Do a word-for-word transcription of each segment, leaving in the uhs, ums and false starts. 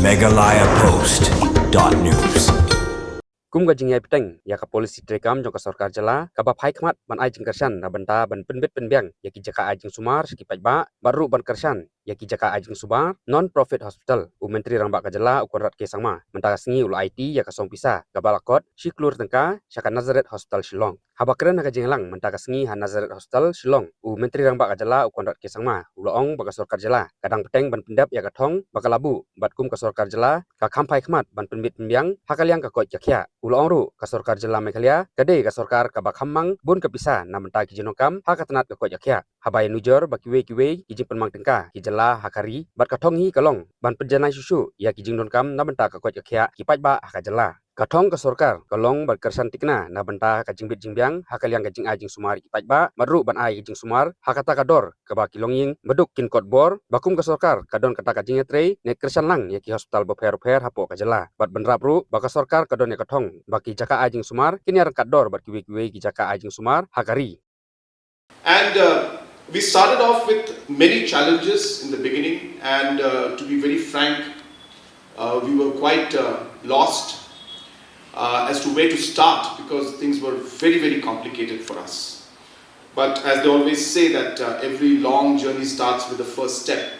Meghalaya Post dot news. Kum ka jingïai bteng ïa ka policy treikam jong ka sorkar jylla kaba phai khmat ban ai jingkyrshan na bynta ban pynbit pynbiang ïa ki jaka ai jingsumar sha ki paidbah bad ruh ban kyrshan ïa ki jaka ai jingsumar non profit hospital, u Myntri Rangbah ka jylla u Conrad K Sangma mynta ka sngi u la aiti ïa ka song pisa kaba la kot shi klur tyngka sha ka Nazareth Hospital Shillong. Haba kren ha ka jingïalang mynta ka sngi ha Nazareth Hospital Shillong, u Myntri Rangbah ka jylla u Conrad K Sangma u la ong ba ka sorkar jylla ka dang bteng ban pyndep ïa ka thong ba ka la buh bad kum ka sorkar jylla ka kham phai khmat ban pynbit pynbiang ha ka liang ka koit ka khiah. U la ong ruh ka sorkar jylla Meghalaya ka dei ka sorkar kaba kham mang bun ka pisa na bynta ki jingdonkam ha ka tnat ka koit ka khiah. Haba ïanujor ba kiwei kiwei ki jingpynmang tyngka ki jylla ha ka ri bad ka thong hi ka long ban pynjanai shuh shuh ïa ki jingdonkam na bynta ka koit ka khiah ki paidbah ha ka jylla. Ka thong ka sorkar ka long ban kyrshan tikna na bynta ka jingbit jingbiang ha ka liang ka jingai jingsumar ïa ki paidbah bad ruh ban ai ka jingsumar ha kata ka dor kaba ki longïing baduk kin kot bor. Ba kum ka sorkar ka don kata ka jingïatrei ne kyrshan lang ïa ki hospital bapher bapher hapoh ka jylla bad bynrap ruh ba ka sorkar ka don ïa ka thong ba ki jaka ai jingsumar kin ïa ryngkat dor bad kiwei kiwei ki jaka ai jingsumar ha ka ri. And uh, we started off with many challenges in the beginning, and uh, to be very frank, uh, we were quite uh, lost uh, as to where to start because things were very, very complicated for us. But as they always say, that uh, every long journey starts with the first step.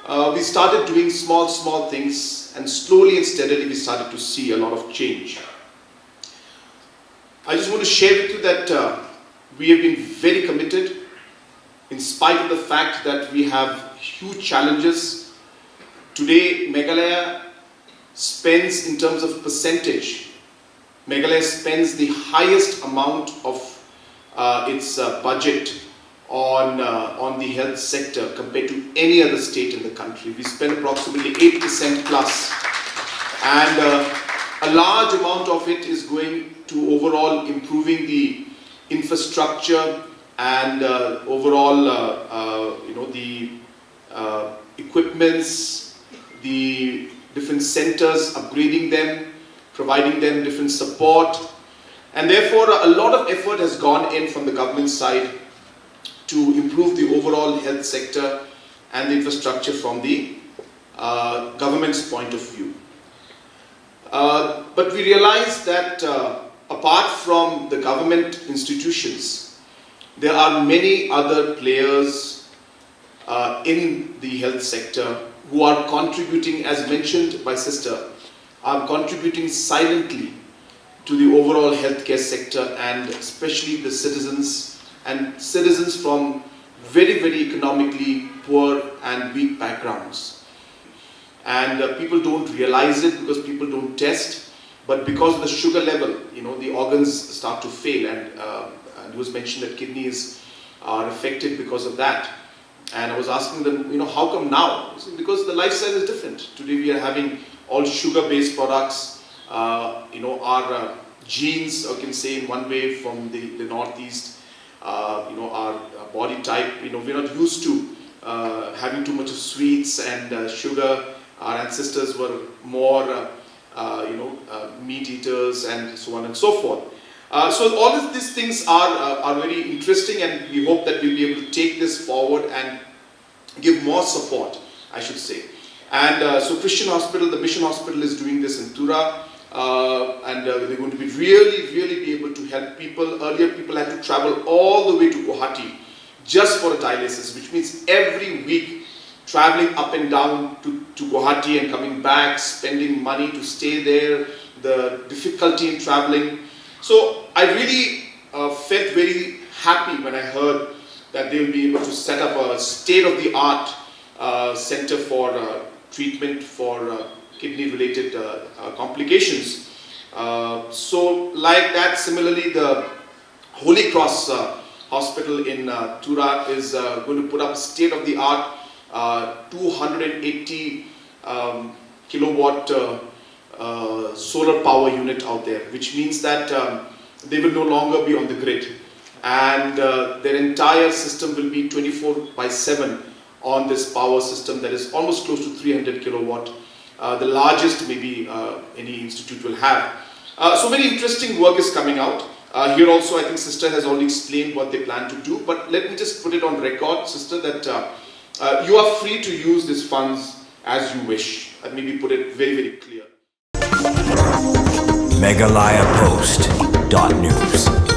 Uh, we started doing small, small things, and slowly and steadily, we started to see a lot of change. I just want to share with you that uh, we have been very committed in spite of the fact that we have huge challenges. Today, Meghalaya spends, in terms of percentage, Meghalaya spends the highest amount of uh, its uh, budget on uh, on the health sector compared to any other state in the country. We spend approximately eight percent plus, and uh, a large amount of it is going to overall improving the infrastructure and uh, overall, uh, uh, you know, the uh, equipments, the different centers, upgrading them, providing them different support. And therefore, a lot of effort has gone in from the government side to improve the overall health sector and the infrastructure from the uh, government's point of view. Uh, but we realize that uh, apart from the government institutions, there are many other players uh, in the health sector who are contributing, as mentioned by Sister, are contributing silently to the overall healthcare sector and especially the citizens and citizens from very, very economically poor and weak backgrounds. And uh, people don't realize it because people don't test. But because of the sugar level, you know, the organs start to fail. And, uh, and it was mentioned that kidneys are affected because of that. And I was asking them, you know, how come now? He said, because the lifestyle is different. Today we are having all sugar-based products. Uh, you know, our uh, genes, I can say in one way, from the, the Northeast, uh, you know, our uh, body type. You know, we're not used to uh, having too much of sweets and uh, sugar. Our ancestors were more, uh, uh, you know, uh, meat eaters and so on and so forth. Uh, so all of these things are uh, are very interesting, and we hope that we'll be able to take this forward and give more support, I should say. And uh, so Christian Hospital, the Mission Hospital is doing this in Tura, uh, and uh, they're going to be really, really be able to help people. Earlier, people had to travel all the way to Guwahati just for a dialysis, which means every week traveling up and down to, to Guwahati and coming back, spending money to stay there, the difficulty in traveling. So I really uh, felt very happy when I heard that they will be able to set up a state-of-the-art uh, center for uh, treatment for uh, kidney-related uh, uh, complications. Uh, so, like that, similarly, the Holy Cross uh, Hospital in uh, Tura is uh, going to put up state-of-the-art uh, two hundred eighty um, kilowatt uh, uh, solar power unit out there, which means that um, they will no longer be on the grid. And uh, their entire system will be twenty-four by seven on this power system that is almost close to three hundred kilowatt, uh, the largest maybe uh, any institute will have. Uh, so, very interesting work is coming out. Uh, here also, I think Sister has already explained what they plan to do, but let me just put it on record, Sister, that uh, uh, you are free to use these funds As you wish. Let me be put it very, very clear. Meghalaya Post dot news.